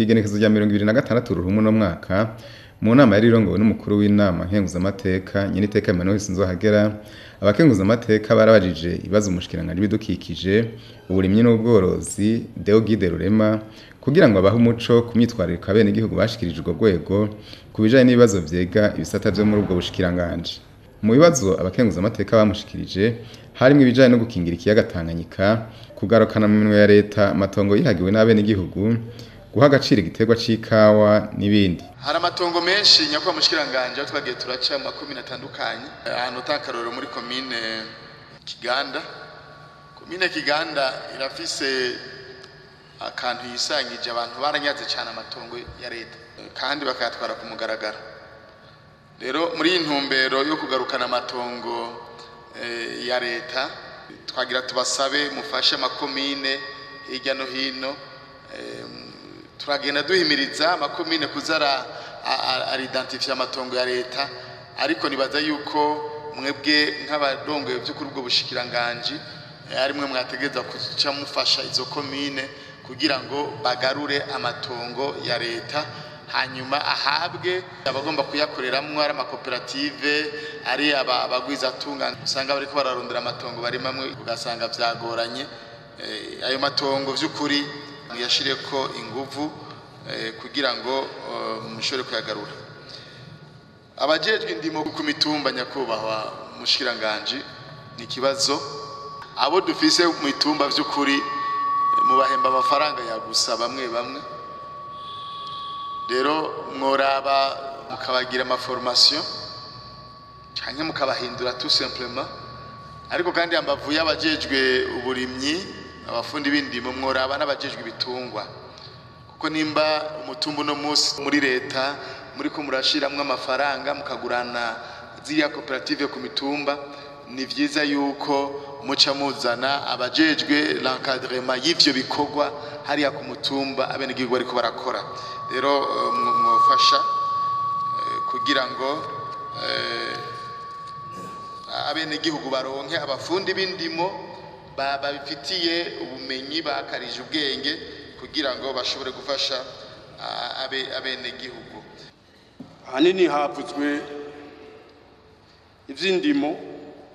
Kw'igenekezo rya 26 Ruhumu no mwaka, mu nama yari irongowe n'umukuru w'inama nkenguzamateka nyeniteka Emmanuel Sinzohagera, abakenguzamateka barabajije ibibazo umushikiranganji w'ibidukikije, uburimyi n'ubworozi Deo Guide Rurema kugira ngo abahe umuco ku myitwarariko abenegihugu bashikirije urwo rwego ku bijanye n'ibibazo vyega ibisata vyo muri ubwo bushikiranganji. Mu bibazo abakenguzamateka bamushikirije harimwo ibijanye no gukingira ikiyaga Tanganyika, kugarukana mu minwe ya leta amatongo yihagiwe n'abenegihugu, guha agaciro igiterwa c'ikawa n'ibindi. Hari amatongo menshi nyakubahwa mushikiranganje aho twagiye turaca mu makomine atandukanye, ahantu utakarorero muri komine Kiganda. Komine Kiganda irafise akantu yisangije, abantu baranyaze cyane amatongo ya leta kandi bakayatwara ku mugaragaro. Rero muri iyi ntumbero yo kugarukana amatongo ya leta, twagira tubasabe mufashe amakomine hirya no hino. Turagenda duhimiriza amakomine kuza aridentifya amatongo ya leta, ariko nibaza yuko mwebwe nk'abarongoye by'ukuri ubwo bushikiranganji ari mwe mwategereza kuca mufasha izo komine kugira ngo bagarure amatongo ya leta, hanyuma ahabwe abagomba kuyakoreramwo, ari amakoperative, ari abagwizatunga usanga bariko bararondera amatongo barimamwe ugasanga vyagoranye. Ayo matongo vy'ukuri muyashireko inguvu kugira ngo mushobore kuyagarura. Abajejwe indimo ku mitumba nyakubahwa mushikiranganje, ni ikibazo abo dufise mu mitumba vy'ukuri mubahemba amafaranga ya gusa bamwe bamwe. Rero mworaba mukabagira amaformation canke mukabahindura tout simplement. Ariko kandi ambavu y'abajejwe uburimyi, abafundi b'indimo, mworaba n'abajejwe ibitungwa, kuko nimba umutumba uno munsi muri leta muriko murashiramwo amafaranga mukagurana ziriya koperative ku mitumba, ni vyiza yuko muca muzana abajejwe l'encadrement y'ivyo bikorwa hariya ku mutumba abenegihugu bariko barakora. Rero mwofasha kugira ngo abenegihugu baronke abafundi b'indimo babifitiye ubumenyi, bakarije ubwenge kugira ngo bashobore gufasha abenegihugu. Ahanini havuzwe ivy'indimo,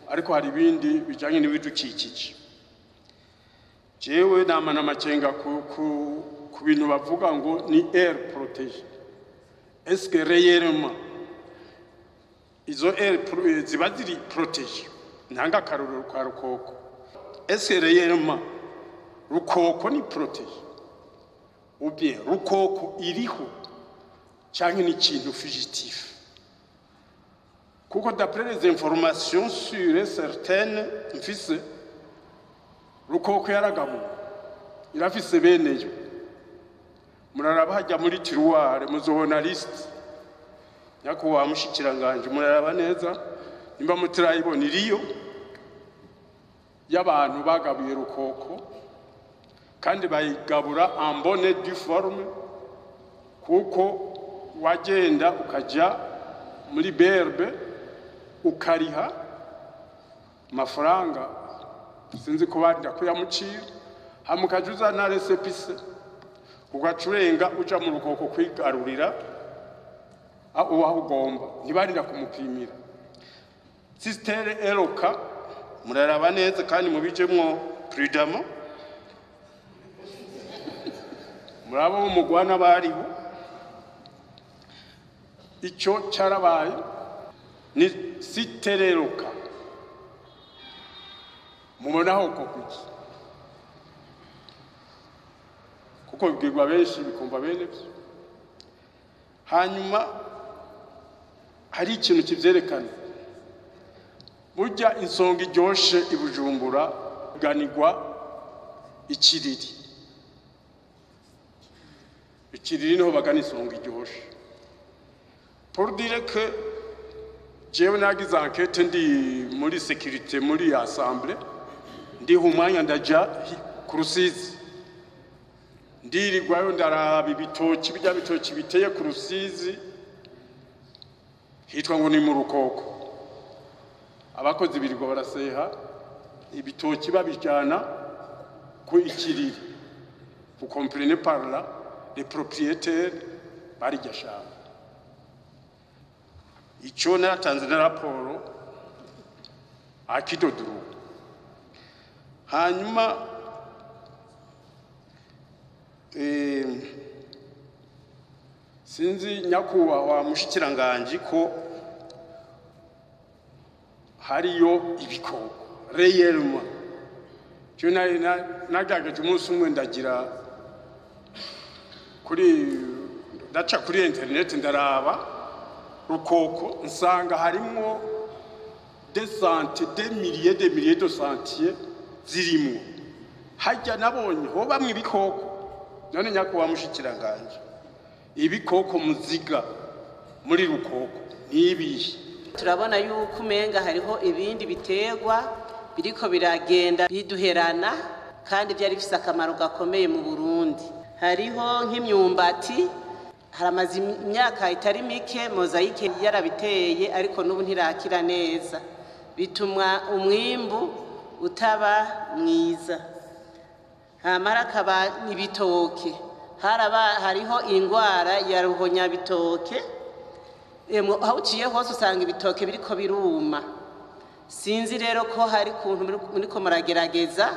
ariko hari ibindi bijanye n'ibidukikije. Jewe nama n'amakenga ku bintu bavuga ngo ni aire protégée. Est-ce que réellement izo aire ziba ziri protégée? Ntanga akarorero ka Rukoko. Est-ce que réellement Rukoko ni protégée? Ou bien Rukoko iriho canke ni ikintu fugitif? Kuko d'après les informations sûres et certaines mfise, Rukoko yaragabuwe, irafise beneyo. Muraraba hajya muri tiroir muzobona liste, nyakubahwa mushikiranganje, muraraba neza nimba mutarayibona, iriyo y'abantu bagabuye Rukoko, kandi bayigabura en bonne et due forme, kuko wagenda ukaja muri BRB ukariha amafaranga, sinzi ko barinda kuyamucira, hama ukaja uzana récépissé, ugaca urenga uja mu Rukoko kwigarurira uwaho ugomba, ntibarinda kumupimira. Si tel est le cas, muraraba neza kandi mubijemwo prudemment, murabo b'umugwana bariho, icyo cyarabaye ni si tel est le cas. Mubonaho ko kuki? Kuko bibwirwa benshi bikumva bene byo. Hanyuma hari ikintu kivyerekana, burya insonga iryoshe i Bujumbura iganirwa ikiriri. Ikiriri niho bagana isonga iryoshe. Pour dire que jewe nagize enquête ndi muri sécurité muri assemblée, ndiha umwanya ndaja ku Rusizi, ndirirwayo ndaraba ibitoki, bijya bitoki biteye ku Rusizi hitwa ngo ni mu Rukoko. Abakozi birirwa baraseha ibitoki babijyana ku ikiriri. Vous comprenez par là les propriétaires barirya shamba. Ico naratanze na raporo akidoduru. Hanyuma sinzi nyakubahwa mushikiranganji ko hariyo ibikoko réellement. Je nagerageje umunsi umwe ndagira kuri ndaca kuri internet ndaraba Rukoko, nsanga harimwo des centaines, des milliers, des milliers de sentiers zirimwo. Hajya nabonye ho bamwe ibikoko. None nyakubahwa mushikiranganji, ibikoko muziga muri Rukoko nibihe? Turabona yuko umenga hariho ibindi biterwa biriko biragenda biduherana kandi byari bifise akamaro gakomeye mu Burundi. Hariho nk'imyumbati, haramaze imyaka itari mike mozayike yarabiteye ariko n'ubu ntirakira neza, bituma umwimbu utaba mwiza. Hamara akaba ibitoke, hariho ingwara ya ruhonyabitoke, aho uciye hose usanga ibitoke biriko biruma. Sinzi rero ko hari kuntu muriko muragerageza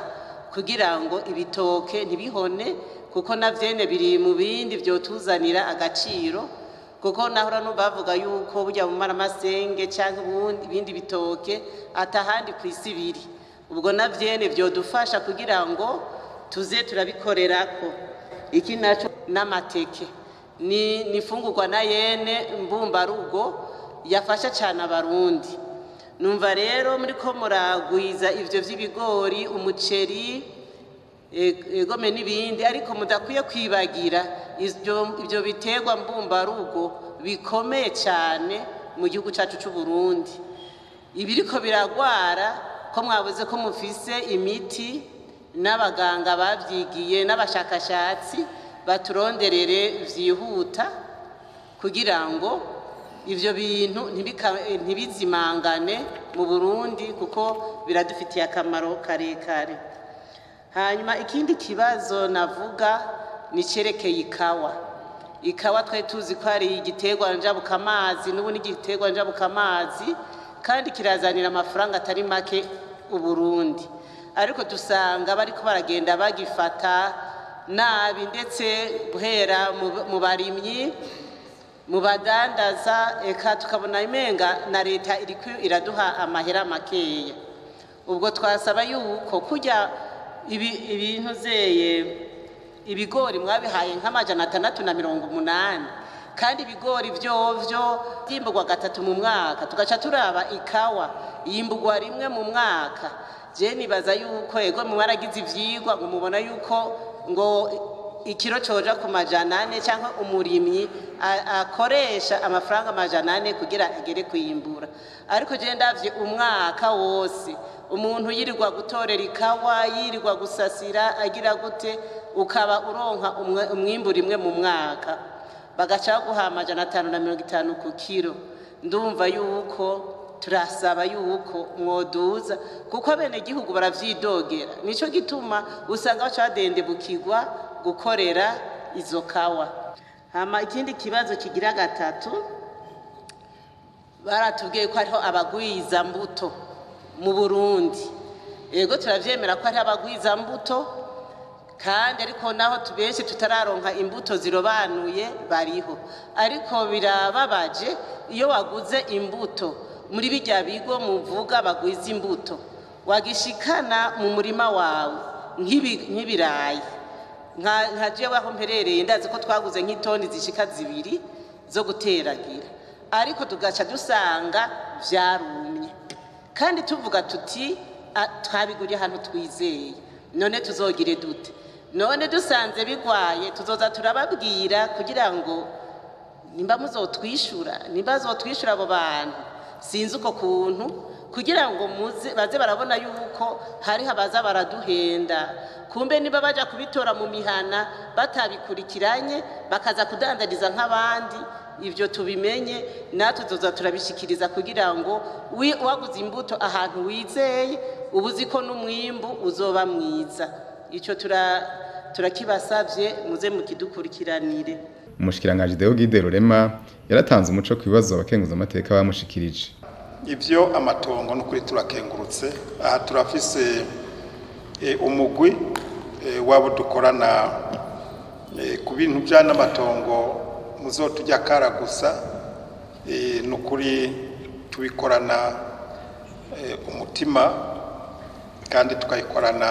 kugira ngo ibitoke ntibihone, kuko navyene biri mu bindi vyotuzanira agaciro, kuko nahora bavuga yuko burya mu maramasenge canke ibindi bitoke atahandi kw'isi biri. Ubwo navyene vyodufasha kugira ngo tuze turabikorerako. Iki naco n'amateke ni ifungurwa na yene mbumbarugo yafasha cane Abarundi. Numva rero muriko muragwiza ivyo vy'ibigori, umuceri, egome n'ibindi, ariko mudakwiye kwibagira ivyo biterwa mbumbarugo bikomeye cane mu gihugu cacu c'u Burundi. Ibiriko biragwara ko mwabuze ko mufise imiti n'abaganga bavyigiye n'abashakashatsi baturonderere vyihuta kugira ngo ivyo bintu ntibizimangane mu Burundi, kuko biradufitiye akamaro karekare. Hanyuma ikindi kibazo navuga ni cerekeye ikawa. Ikawa twari tuzi ko ari igiterwa njabukamazi, n'ubu ni igiterwa njabukamazi kandi kirazanira amafaranga atari make u Burundi, ariko dusanga bariko baragenda bagifata nabi, ndetse guhera mu barimyi, mu badandaza, eka tukabona imenga na leta iriko iraduha amahera makeya. Ubwo twasaba yuko kurya ibintu zeye ibigori mwabihaye nk'680, kandi ibigori vyovyo vyimburwa 3 mu mwaka, tugaca turaba ikawa yimburwa 1 mu mwaka. Je nibaza yuko ego mwaragize ivyigwa ngo mubona yuko ngo ikiro coja ku 400 cyangwa umurimyi akoresha amafaranga 400 kugira agere kuyimbura. Ariko je ndavye umwaka wose umuntu yirirwa gutorera ikawa, yirirwa gusasira, agira gute, ukaba uronka umwimbu 1 mu mwaka, bagaca guha 550 ku kiro. Ndumva yuko turasaba yuko mwoduza, kuko bene gihugu baravyidogera. Nico gituma usanga baca badendebukirwa gukorera izo kawa. Hama ikindi kibazo kigira 3, baratubwiye ko hariho abagwiza mbuto mu Burundi. Yego turavyemera ko hariho abagwiza mbuto, kandi ariko naho tubenshi tutararonka imbuto zirobanuye bariho. Ariko birababaje iyo waguze imbuto muri bijya bigo muvuga bagwiza imbuto, wagishikana mu murima wawe nk'ibirayi. Nka jewe aho mperereye ndazi ko twaguze nk'itoni zishika 2 zo guteragira, ariko tugaca dusanga vyarumye, kandi tuvuga tuti twabiguriye ahantu twizeye, none tuzogire dute? None dusanze bigwaye tuzoza turababwira kugira ngo nimba muzotwishura, nimba azotwishura abo bantu, sinzi uko kuntu, kugira ngo muze baze barabona yuko hari habaza baraduhenda. Kumbe niba baja kubitora mu mihana batabikurikiranye bakaza kudandariza nk'abandi, ivyo tubimenye natwe tuzoza turabishikiriza kugira ngo waguze imbuto ahantu wizeye ubuzi ko n'umwimbu uzoba mwiza. Ico Turakibasavye muze mukidukurikiranire. Umushikiranganji Deogide Rurema yaratanze umuco ku bibazo abakenguza amateka bamushikirije. Ivyo amatongo n'ukuri turakengurutse. Aha turafise umugwi wabo dukorana ku bintu by'amatongo muzotujya kara gusa, n'ukuri tubikorana umutima kandi tukayikorana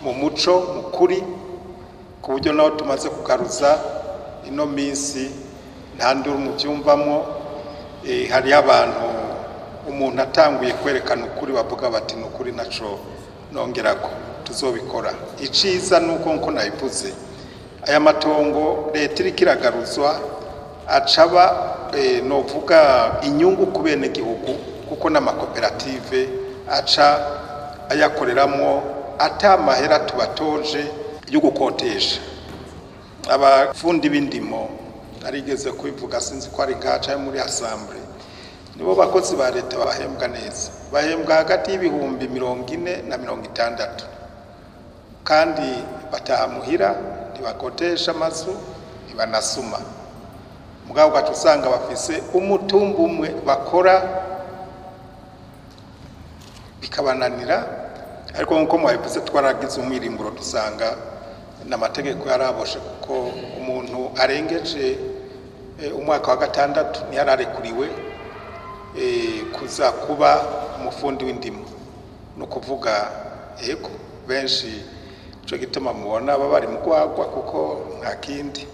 mu muco mukuri, ku buryo naho tumaze kugaruza ino minsi nta nduru mubyumvamo. Hariho abantu umuntu atanguye kwerekana ukuri bavuga bati nukuri naco nongerako tuzobikora. Iciza nuko nko nabivuze, aya matongo leta iriko iragaruzwa acaba novuga inyungu ku bene gihugu, kuko n'amakoperative aca ayakoreramwo ata mahera tubatoje yo gukotesha. Abafundi b'indimo narigeze kubivuga, sinzi ko ari ngaca muri assemblée, nibo bakozi ba leta bahembwa neza, bahembwa hagati y'ibihumbi 40 na 60, kandi bataha muhira, ntibakotesha amazu, ntibanasuma. Mugabo ugaca usanga bafise umutumba umwe bakora bikabananira. Ariko nkuko mwabivuze twaragize umwirimburo dusanga n'amategeko yaraboshe, kuko umuntu arengeje umwaka wa 6 ntiyararekuriwe kuza kuba umufundi w'indimo. No kuvuga yego benshi ico gituma mubona baba bari mu gwagwa kuko nta kindi.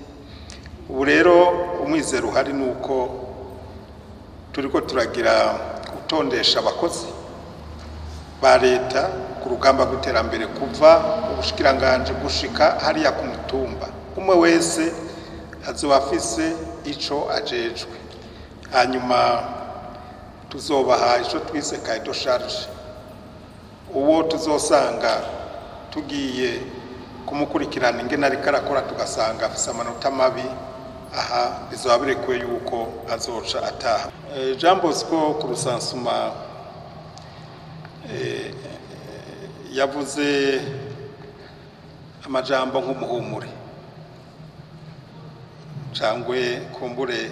Ubu rero umwizero uhari nuko turiko turagira gutondesha abakozi ba leta ku rugamba rw'iterambere, kuva ubushikiranganje gushika hariya ku mutumba, umwe wese azoba afise ico ajejwe. Hanyuma tuzobaha ico twise cahier de charge, uwo tuzosanga tugiye kumukurikirana ingene ariko arakora tugasanga afise amanota mabi, aha bizoba birekuwe yuko azoca ataha. Jean Bosco ku rusansuma yavuze amajambo nk'umuhumure cangwe kumbure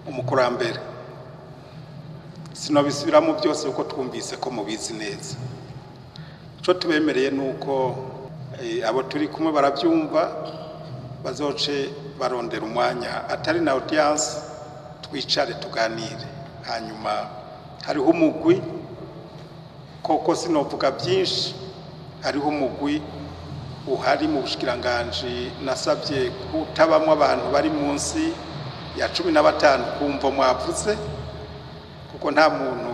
umukurambere. Sinobisubiramo byose kuko twumvise ko mubizi neza. Ico tubemereye nuko abo turi kumwe barabyumva, bazoce barondera umwanya atari na audience, twicare tuganire. Hanyuma hariho umugwi, koko sinovuga byinshi, hariho umugwi uhari mu bushikiranganje nasabye kutabamwo abantu bari munsi ya 15 kumva mwavuze, kuko nta muntu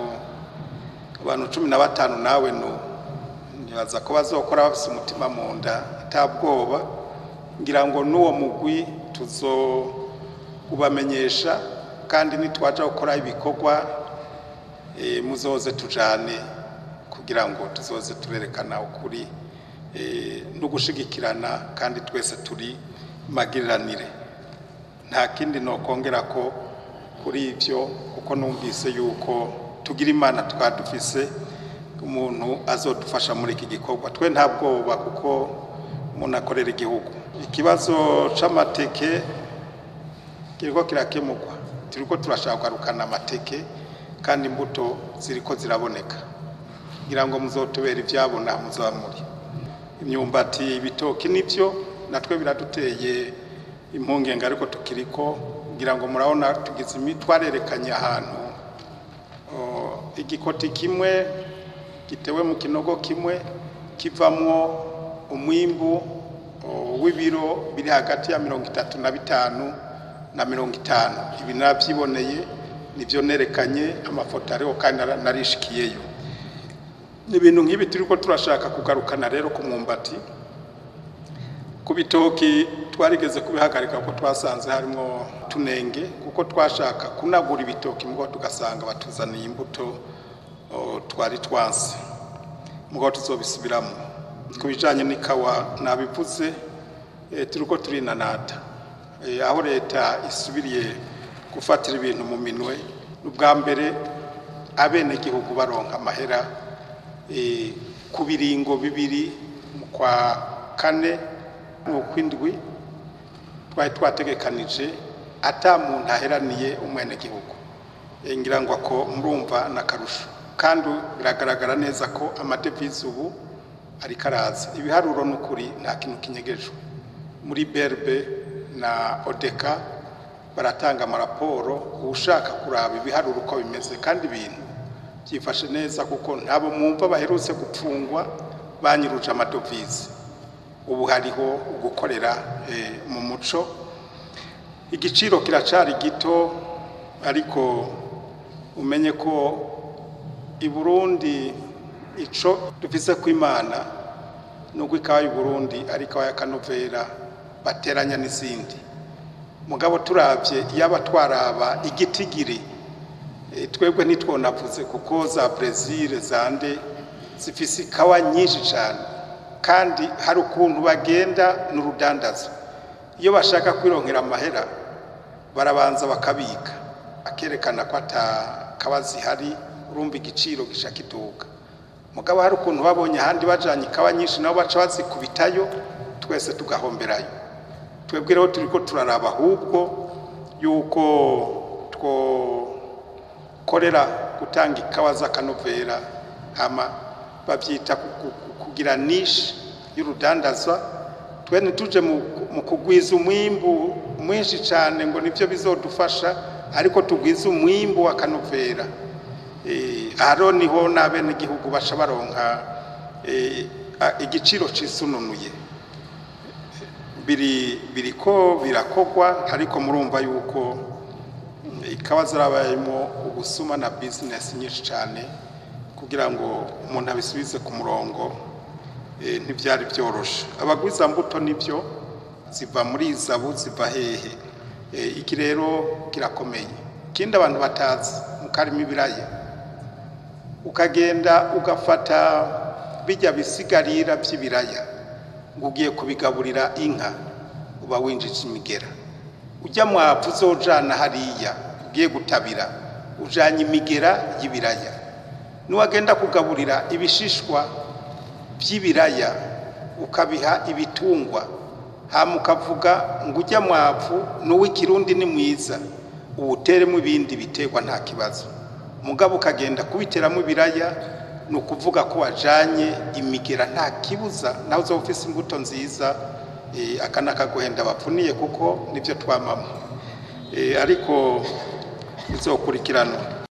abantu 15 nawe no nibaza ko bazokora bafise umutima mu nda atabwoba. Ngira ngo n'uwo mugwi tuzo ubamenyesha, kandi nitwaja gukora ibikorwa muzoze tujane kugira ngo tuzoze turerekana ukuri no gushigikirana, kandi twese turi magiriranire. Nta kindi nokongera ko kuri ivyo, kuko numvise yuko tugira Imana twadufise umuntu azodufasha muri iki gikorwa. Twe nta bwoba kuko umuntu akorera igihugu. Ikibazo c'amateke kiriko kirakemurwa, turiko turashaka kugarukana amateke kandi imbuto ziriko ziraboneka, ngira ngo muzotubera ivyabona muzaba muri. Imyumbati, ibitoki nivyo natwe biraduteye impungenge, ariko tukiriko ngira ngo murabona tugize twarerekanye ahantu igikoti kimwe gitewe mu kinogo kimwe kivamwo umwimbu w'ibiro biri hagati ya 35 na 50. Ibi navyiboneye, nivyo nerekanye amafoto ariho kandi narishikiyeyo. Ni ibintu nk'ibi turiko turashaka kugarukana rero ku mwumbati. Ku bitoki twarigeze kubihagarika kuko twasanze harimo tunenge, kuko twashaka kunagura ibitoki mugo tugasanga batuzaniye imbuto twari twanse, mugo tuzobisubiramo. Ku bijanye n'ikawa nabivuze, turiko turinanata aho leta isubiriye gufatira ibintu mu minwe. Ubwa mbere abenegihugu baronka amahera ku biringo bibiri mu kwa kane n'ukwindwi twari twategekanije ata muntu aheraniye umwenegihugu. Ngira ngo ako murumva n'akarusho, kandi biragaragara neza ko amadevize ubu ariko araza. Ibiharuro ni ukuri, nta kintu kinyegejwe. Muri BRB na ODK baratanga amaraporo, ushaka kuraba ibiharuro uko bimeze, kandi ibintu byifashe neza kuko ntabo mwumva baherutse gupfungwa banyiruje amadovize. Ubu hariho gukorera mu muco. Igiciro kiracari gito, ariko umenye ko i Burundi ico dufise ku Imana nubwo ikawa y'u Burundi ari ikawa y'akanovera bateranya n'izindi. Mugabo turavye yaba twaraba igitigiri, twebwe ntitwonavuze kuko za Brazil zande zifise ikawa nyinshi cyane, kandi hari ukuntu bagenda n'urudandazo. Iyo bashaka kwironkera amahera barabanza bakabika, akerekana ko atakawa zihari, urumva igiciro gisha kiduga. Mugabo hari ukuntu babonye ahandi bajanye ikawa nyinshi, nabo baca bazikubitayo, twese tugahomberayo. Twebwe rero turiko turaraba ahubwo yuko twokorera gutanga ikawa z'akanovera, hama bavyita kugira niche y'urudandazwa. Twe ntituje mu kugwiza umwimbu mwinshi cyane ngo nivyo bizodufasha, ariko tugwiza umwimbu w'akanovera. Aharo niho n'abenegihugu baca baronka igiciro cisununuye. Biriko birakogwa, ariko murumva yuko ikawa zarabayemo ubusuma na business nyinshi cyane kugira ngo umuntu abisubize ku murongo, ntibyari byoroshe. Abagwiza mbuto nibyo ziva muri izabu, ziva hehe? Iki rero kirakomeye. Ikindi abantu batazi, mukarima ibiraya ukagenda ugafata bijya bisigarira by'ibiraya ngo ugiye kubigaburira inka, uba winjije imigera. Ujya mwavu uzojana hariya ugiye gutabira, ujanye imigera y'ibiraya. Nuwagenda kugaburira ibishishwa by'ibiraya ukabiha ibitungwa, hama ukavuga ngo ujya mwavu n'uw'ikirundi ni mwiza, uwuteremo ibindi biterwa nta kibazo. Mugabo ukagenda kubiteramo ibiraya, ni ukuvuga ko wajanye imigera nta kibuza, nawe uzoba ufise imbuto nziza. Aka nakaguhenda bapfuniye kuko nivyo twamamo, ariko bizokurikiranwa.